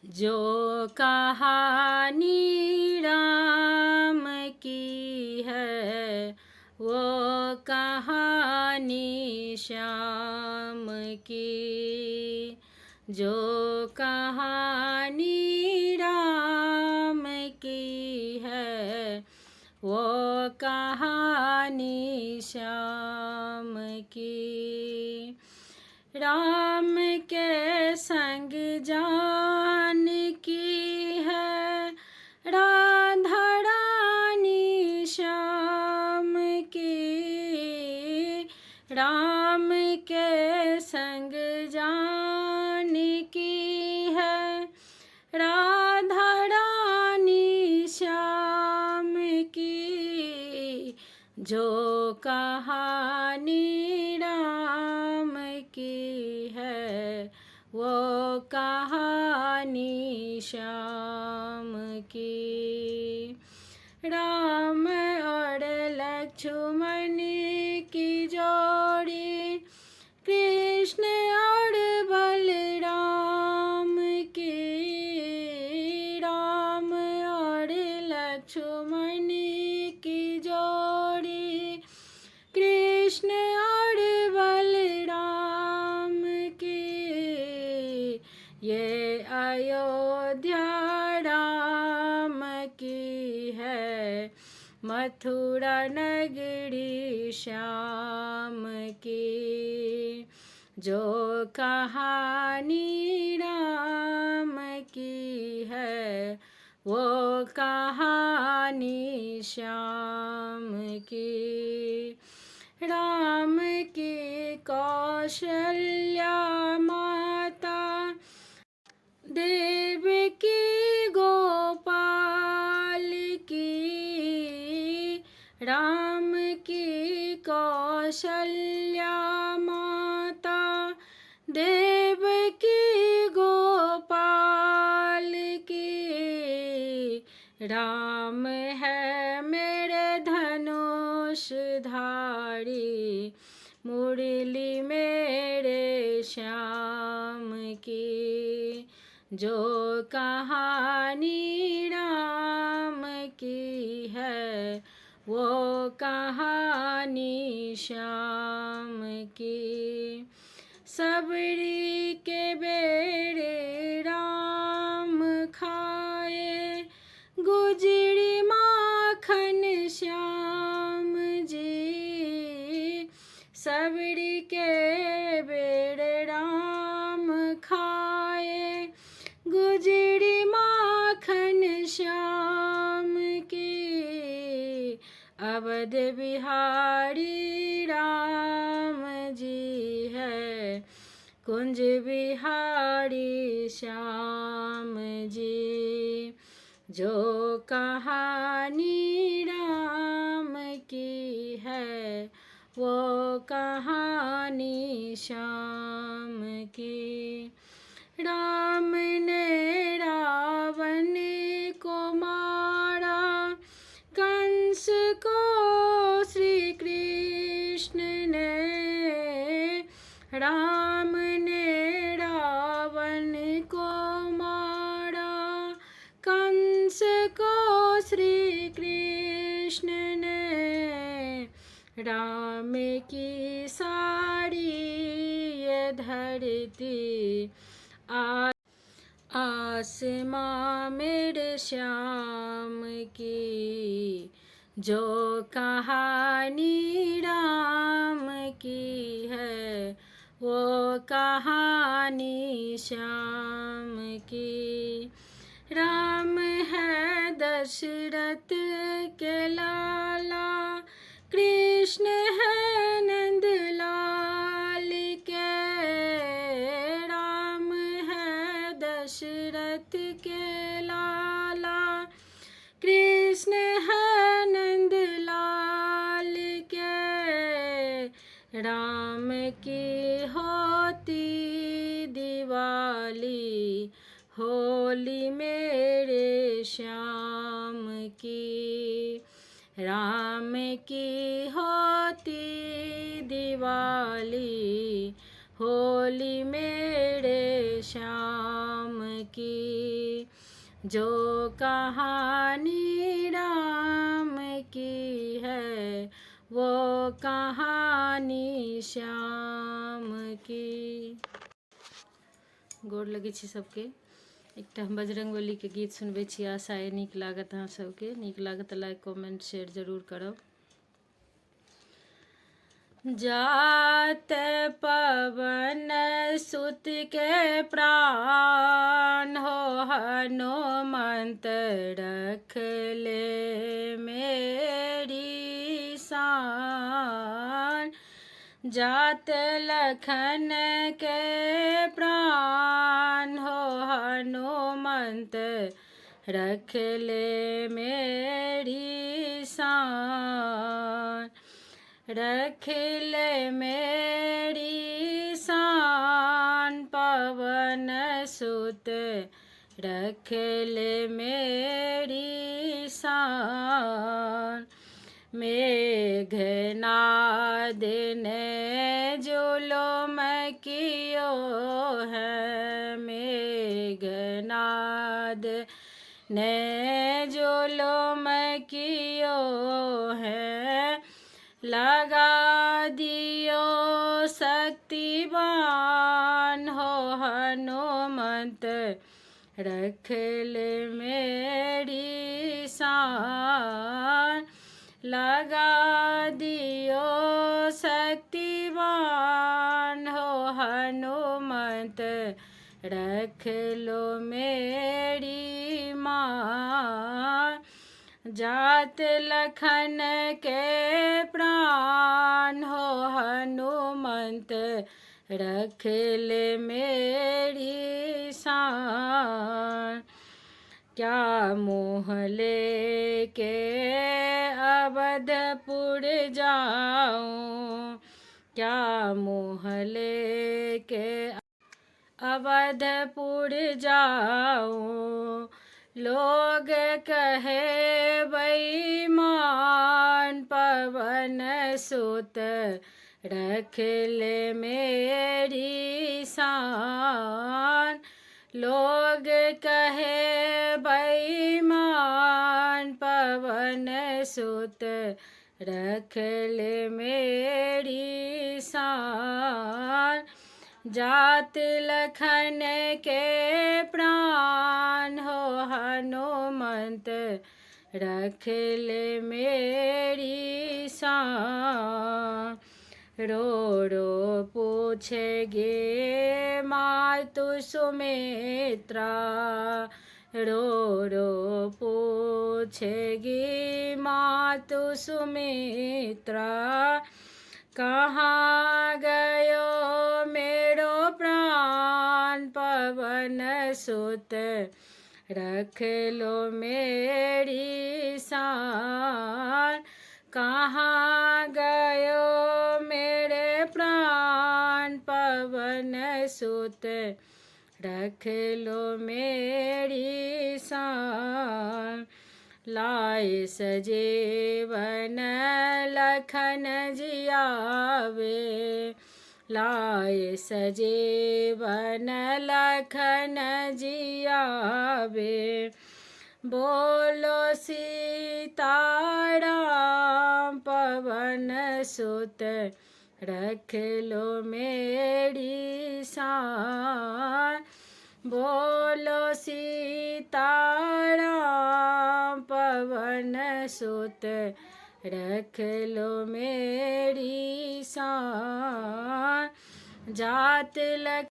जो कहानी राम की है वो कहानी श्याम की। जो कहानी राम की है वो कहानी श्याम की। राम के संग जानकी है, राधा रानी श्याम की। राम के संग जानकी है, राधा रानी श्याम की। जो कहानी राम की है वो कहानी श्याम की। राम और लक्ष्मण की जोड़ी, कृष्ण और बलराम की। राम और लक्ष्मण की जोड़ी, कृष्ण और बलराम की। ये अयोध्या राम की है, मथुरा नगरी श्याम की। जो कहानी राम की है वो कहानी श्याम की। राम की कौशल्या माता, देव की गोपाल की। राम की कौशल्या माता, देव की गोपाल की। राम है मेरे धनुष धारी, मुरली मेरे श्याम की। जो कहानी राम की है वो कहानी श्याम की। सबरी के बेरे राम खाए, गुजरी माखन श्याम जी। सबरी के बेरे राम खाए, गुजरी माखन श्याम की। अवध बिहारी राम जी है, कुंज बिहारी श्याम जी। जो कहानी राम की है वो कहानी श्याम की। राम ने रावण को मारा, कंस को श्री कृष्ण ने। राम ने रावण को मारा, कंस को श्री कृष्ण ने। राम की सारी ये धरती, आसमां मेरे श्याम की। जो कहानी राम की है वो कहानी श्याम की। राम है दशरथ के लाला, कृष्ण है नंदलाल के। राम है दशरथ के लाला, कृष्ण है नंदलाल के। राम की होती दिवाली, होली मेरे श्याम की। राम की होती दिवाली, होली मेरे श्याम श्याम की, जो कहानी राम की है वो कहानी श्याम की। गोर लगै छी सबके। एकटा हम बजरङ्गबलीके गीत सुनबै छी, आशा अइ नीक लागत अहाँ सबके। नीक लागत तऽ लाइक कमेंट शेयर जरूर करब। जात पवन सुत के प्राण हो हनुमंत रख ले मेरी शान, जात लखन के प्राण हो हनुमंत रख ले मेरी शान, रख ले मेरी शान पवन सुत रख ले मेरी शान। मेघनाद ने जुलुम कियो है, मेघनाद ने जुलुम कियो है, लगा दियो शक्तिवान हो हनुमंत रख ले मेरी शान, लगा दियो शक्तिवान हो हनुमंत रख लो मेरी माँ। जात लखन के प्राण हो हनुमंत रख ले मेरी शान। क्या मोह लेके अवधपुर जाऊं, क्या मोह लेके अवधपुर जाऊं, लोग कहे बेईमान पवन सुत रख ले मेरी शान, लोग कहे बेईमान पवन सुत रख ले मेरी शान। जात लखन के प्राण हो हनुमंत रख ले मेरी शान। रो रो पूछेगे मातु सुमित्रा, रो रो पूछेगी मातु सुमित्रा, कहाँ गयो मेरो प्राण पवन सुत रख लो मेरी शान, कहाँ गयो मेरे प्राण पवन सुत रख लो मेरी शान। लाए सजीवन लखन जियावे, लाए सजीवन लखन जियावे, बोलो सीताराम पवन सुत रख लो मेरी शान, बोलो सीताराम पवन सुत रख लो मेरी शान। जात लख